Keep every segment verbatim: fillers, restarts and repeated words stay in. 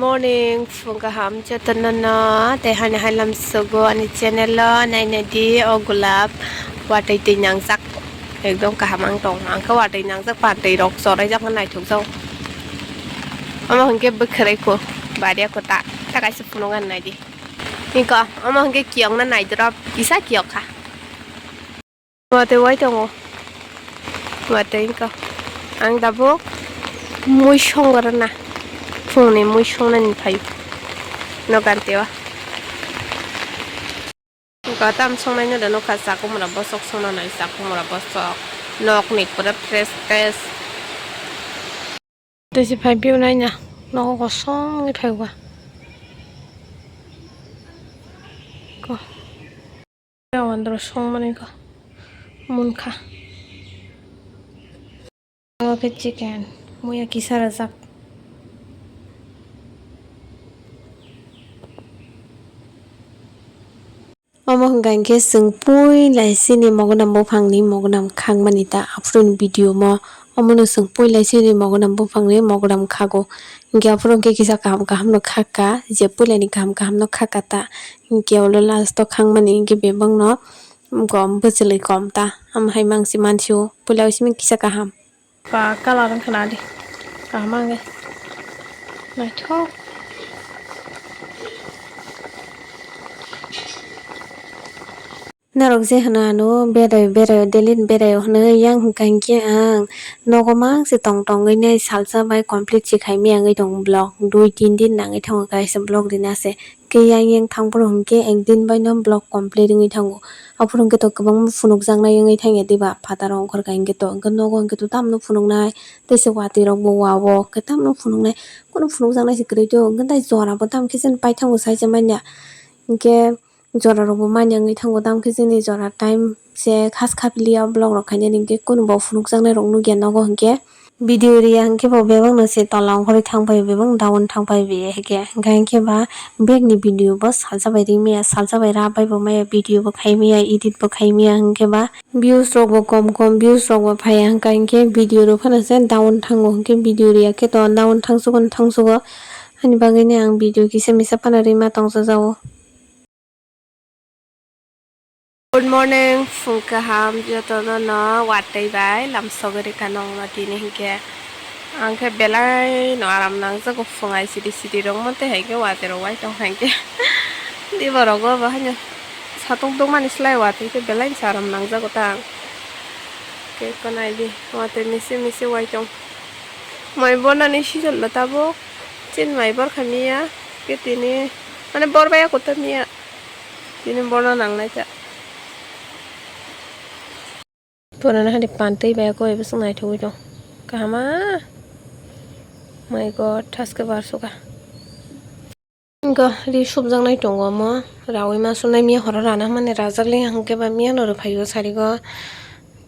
Morning, phung kaham jotono no, tei hani hai lam sugo ani channel o, naina di o gulab watwi twi nangjak, ekdom kaham ang tong, ang khe watwi nangjak, watwi rok chorai jak naithok jak. Omo hwnkhe bwkhwrwi kho, baria kho ta, ta kaisa phunuk ani nai di. Hinko, omo hwnkhe kiyok na nai drop, kisa kiyok kha. Watwi wai tongo. Watwi wngkha. Ang tabuk mui songwrana. Phungni mui songnani phaio. Nogan tewa. Wngkha tam songnaino da nokha chakumra bosok songnanai chakumra bosok. Nokni pura fresh fresh. Tei se phai phiyok naina nogo kosong wngwi phaiba. Ko. Andro songmani ko munkha. Oke chicken, muya kisa rajak. Omo hwnkha hinkhe chwng puila chini mogonam buphangni mogonam khangmani ta aphuru ni video mo. Omono chwng puila chini mogonam buphangni mogonam khago. Hinkhe aphuru hinkhe kisa kaham kaham no khakha, je puilani kaham kaham no khakha ta. Hinkhe ulo last o khangmani hinkhe bebakno gom bwchwlwi kom ta. Amo hai mangsi mansio puila simi kisa kaham. Ba colour wngkha na di. Kaham ang khe. Naithok. Norok je hwno ano berai berai daily ni berai o hwnwi yang hwnkha hinkhe ang nogo mang se tong tong wngwi nai salsa bai complete se khai maya wngwi tongo vlog dui tin din nangwi thango kaisa vlog rina se. Khe yang yang thang phuru hinkhe ek din bai no vlog complete wngwi thango. Aphuru hinkhe to kwbangma phunukjaknai wngwi thangya diba phataro ongkhorkha hinkhe to hinkhe nogo hinkhe to tamno phunuknai tei se watwi rokbo wa o khe tamno phunuknai kunu phunukjaknai se kwrwi to hinkhe tai jora bo tamkhe chini paithago sai se manya hinkhe jora rokbo manya wngwi thango tamkhe chini jora time se khas khapili o vlog rok khainani hinkhe kunu bo phunukjaknai rok nukya nogo hinkhe. Video riya hinkhe bo bebak no se tola ongkhorwi thang pai bebak down thang pai bi hinkhe hinkhe ba bag ni video bo salsa bai ri maya salsa bai ra bai bo maya video bo khai maya edit bo khai maya hinkhe ba views rok bo kom kom views rok bo phaiya hinkha hinkhe video rok phano se down thango hinkhe video riya khe to down thangsugo thangsugo ani bagwi ni ang video kisa misa phano rima tongsa jao. Good morning, phung kaham jotono no watwi bai lamsogwi rwkha nokno tini hinkhe ang khe belai no aram nangjago phung ai sidi sidi rok mote hai khe watwi rok wai tong hai khe di borok o bo haino satung tongmani slai watwi khe belai no se aram nangjago ta ang khe konai di watwi misi misi wai tong mai bornani season bo tabuk chini mai borkha miya khe tini mane bor baya kota miya. Tini bono nangnai ta. Purana hari pantwi bai koi bwswk naithogwi tong. Kahama. My God, thaske bar suka. Ingo ri subjaknai tongo omo. Rawi ma sunai miya horo rana mani rajakli hwnkhe ba miya no rwphaio sarigo.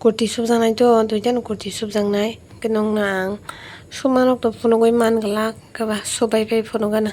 Kurti subjaknai to, duitano kurti subjaknai. Khe nokno ang sumanok to phunugwi man glak, khe ba subai phai phunugana.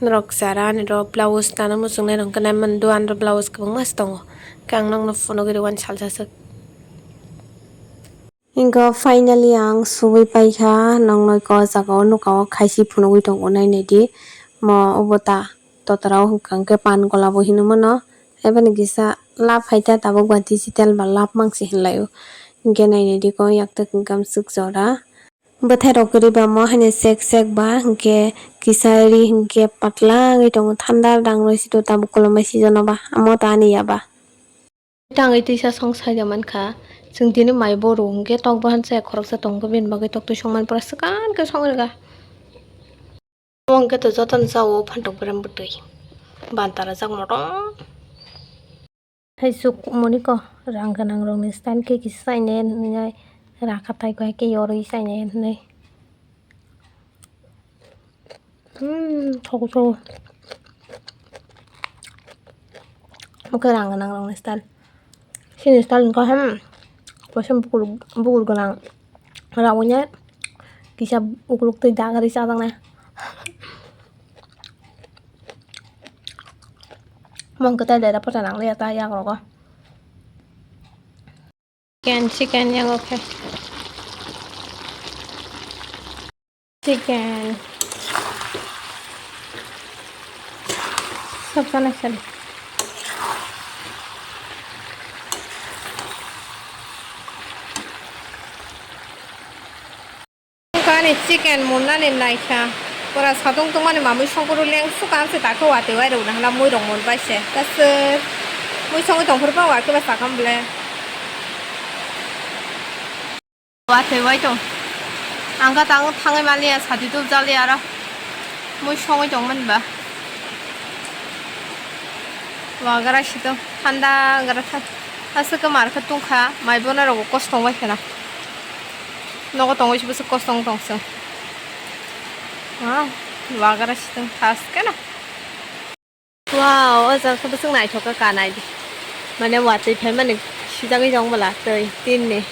Norok chara ani rok blouse nana muchungnai rok hwnkhe naiman dogan rok blouse kwbangma se tongo. Khe ang nokno phunugwi rwani salsa swk. Ingo finally ang subui paikha, nokno iko o jaga o nukha o khaisi phunugwi tongo nainai di. Mo obo ta totra o hwnkha hwnkhe pan gola bo hinwi mano. Eboni kisa lab hai ta tabuk ba digital ba lab mangsi hinlai o. Hwnkhe nainai di ko yaktuk hwnkhe amswk jora. Bwthai rok kwrwi ba mo haino sek sek ba hwnkhe kisa ri hwnkhe patla wngwi tongo thanda dang rw si to tabuk kolom bai season o ba amo to ani ya ba. Tangwi twisa song saida mankha chwng tini mai boru hwnkhe tok bahan chaya khoroksa tongkha bini bagwi tok twi songmani pura swkang khe song rwkha. Omo hwnkhe to jotono chao phantok berem bwtwi. Bantara jak motom. Hai suk moniko rang gwnang rokni style khe kisa chainai hinwi rakha tai khe yorwi chainai hinwi. Hmm, thogo thogo. Omo khe rang gwnang rokni style. Chini style wngkha, hmm, kaisa bukur, bukur gwnang. Rawini kisa ukuluk twi dagarwi chajaknai. Omo hwnkhe tai daira pata nangliya ta yagrogo. Chicken, chicken yago khe. Chicken. Sok sana sani. Kani chicken monnani naikha. Pura satung tungmani mamui songkuru leng suka se takhe watwi wai rwna hwnna mui rok mon bai se. Kasir mui songwi tongphuru ba wa khe ba sakam ble. Watwi wai tong. Ang kha tang thangwi mani ya sadi tu jali aro. Mui songwi tong mani ba. Wa gara sito thanda gara tha. Aswk khe mar khe tungkha mai bona rok kosto wai khena. Nogo tongwi se bwswk kosto wng tong se. Wow, wagra sitwng thas keno. Wow, o jaga khe bwswk naithok khe kanai di. Mane watwi phaimani sijagwi tong bwla twi tinni.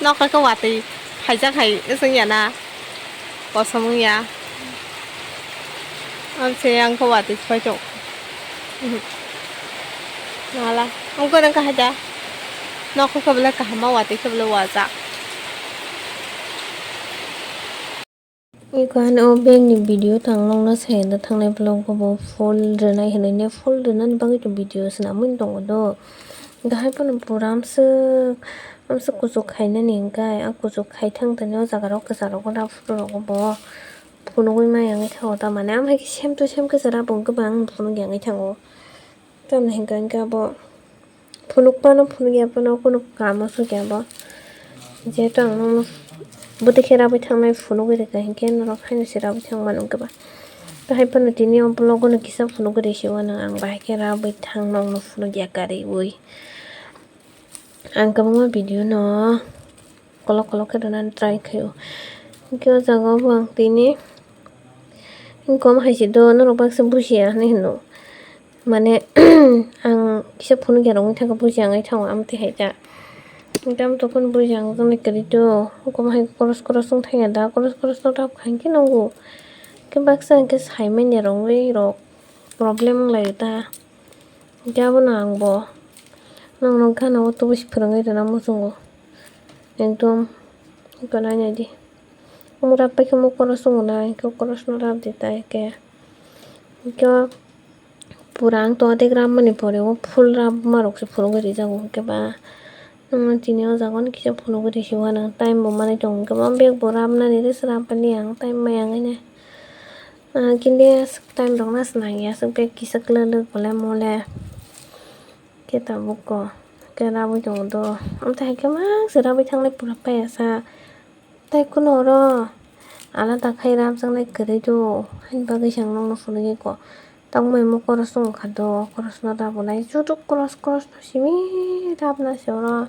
Nokha khe watwi phaijak hai wngya na. Kosom wngya. Amse ang khe watwi phai tong. Nala. Ang khe nang kahada. Nokha khe bwle kaham ma watwi khe bwle wajak. Iko ano o bag ni video tang nokna sai da thangnai vlog o bo full rwnai hinwi ne full rwnani bagwi to video swnamwi tongo do. Hwnkhe hai phano pura amswk, amswk kuchuk khainani hwnkhe, a kuchuk khai thang thani o jaga rok kwcharo kwda photo rogo bo phunugwi maya wngwi thango tamani. Amo hai khe same to same kwchara bo wngkhe bo ang phunugya wngwi thango. Tamoni hwnkhe hwnkhe abo phunuk phano phunukya phano kunu kamo sokya bo. Jehetu ang nokno bwtwi khe rabwi thangnai phunugwi rwkha hinkhe norok haino se rabwi thang mano wngkhe ba. Tei hai phano tini o vlog o no kisa phunugwi rwisi uanw ang bahai khe rabwi thang nokno phunukya kariui. Ang kwbangma video no kolok kolok khe rwnani try khaio. Hinkhe o jaga o bo ang tini kom hai se do, norok baksa bujiya hinwi hino. Mane, ang kisa phunukya rok wngwi thangkha, bujiya wngwi thango, amtwi hai ta. Hinkhe amtwi phano bujiya wngjaknai kwrwi do, kom hai koros koros wng thangya da, koros koros no rap kha hinkhe nukgo. Hinkhe baksa hinkhe sai manya rok wngwi rok problem wng laio ta. Hinkhe abono ang bo nokno gana o tubui se phwrwngwi rwna muchungo. Ekdom gana naidi. Omo rap paikhe omo koros tongo na, hinkhe koros no rap di ta hinkhe. Hinkhe pura ang to adek rap mani pore o full rap ma rok se phunugwi rijago hinkhe ba. Nwng tini o jaga o kisa phunugwi risi uanw time bo manwi tongo hinkhe ba bag bo rap nani rw se rap mani ang time maya wngwi nai. Ah, kinde aswk time rok no se nangya, aswk bag kisa kwlwk lwk bole mole khe tabuk ko khe rabwi tongo do. Amtwi hai khe mang se rabwi thangnai pura paya sa. Tai kuno oro alada khai rabjaknai kwrwi do, haini bagwi se ang nokno phunukya ko. Tangmani omo koros wngkha do, koros no rabonai jutuk koros koros no simi rabna se oro.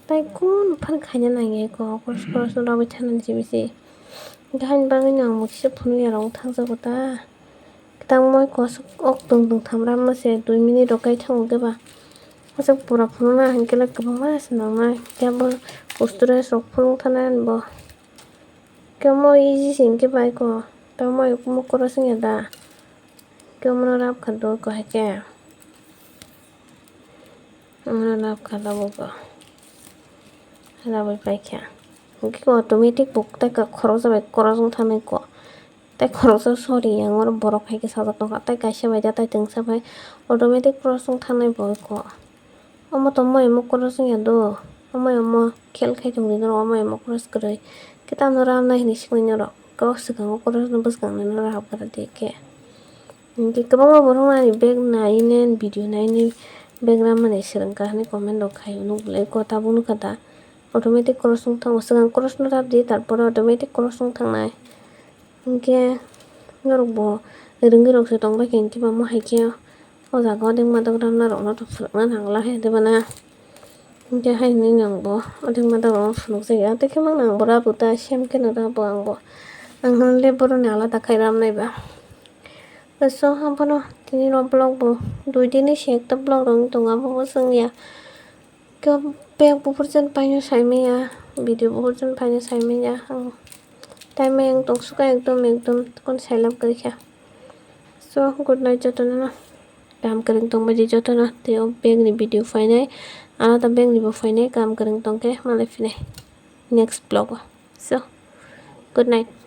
Tai kun phan khaina nangya ko, koros koros no rabwi thangna simi se. Hinkhe haini bagwino ang bo kisa phunukya rok thangjago ta. Kwtangma kosok ok tong tong tham rama se dui minute rok kai thango khe ba. Aswk pura phunukna hinkhe le kwbangma se nangnai. Khe bo usture sok phunuk thana bo. Khe mo easy se hinkhe bai ko. Tamo mai omo koros wngya da. Khe omono rap kha do ko hai khe. Omono rap kha tabuk bo. Rabwi paikha. Hinkhe automatic bo tei ka khoroksa bai koros wng thangnai ko. Tei khoroksa sorry yang oro borok hai khe sajak tongkha. Tei kaisa bai da tei tengsa bai automatic koros wng thangnai bo ko. Omo tongmai omo koros wngya do. Omo omo khel khai tongdi norok omo omo koros kwrwi. Khe tamo ramnai hinwi swknai norok. Khe o swkango koros no bwskangnai norok hapkha da de khe. Hinkhe kwbangma borok no ani bag nai nai video nai nai bag ramani swrwngkha hinwi comment rok khai nukle ko tabuk nukha da automatic koros wng thango swkang koros no rap di tarpore automatic koros wng thangnai hinkhe norok bo rwngwi rok se tongbai khe hinkhe ba mo hai khe o jaga o dengma dok ramna rok no to phwrwkna nangla he de bana. Hinkhe hai hinwi ang bo ading mada rok phunukjagwi, ah, tei khe mangna ang bo rabo ta, same khe no rabo ang bo. Ang hwnle boroni alada khai ramnai ba. So, abono tini rok vlog bo dui din ni se ekta vlog rok wng tongo, abo bo chwng ya. Khe bag buphuru jan paino sai manya, video buphuru jan paino sai manya. Ang tai mayung tong suka ekdom, ekdom kon sailab gari kha. So, good night jotono no. Kaham kwrwng tongbai di jotono. Tei o bag ni video phainai, alada bag ni bo phainai, kaham kwrwng tongkhe malai phinai next vlog o. So, good night.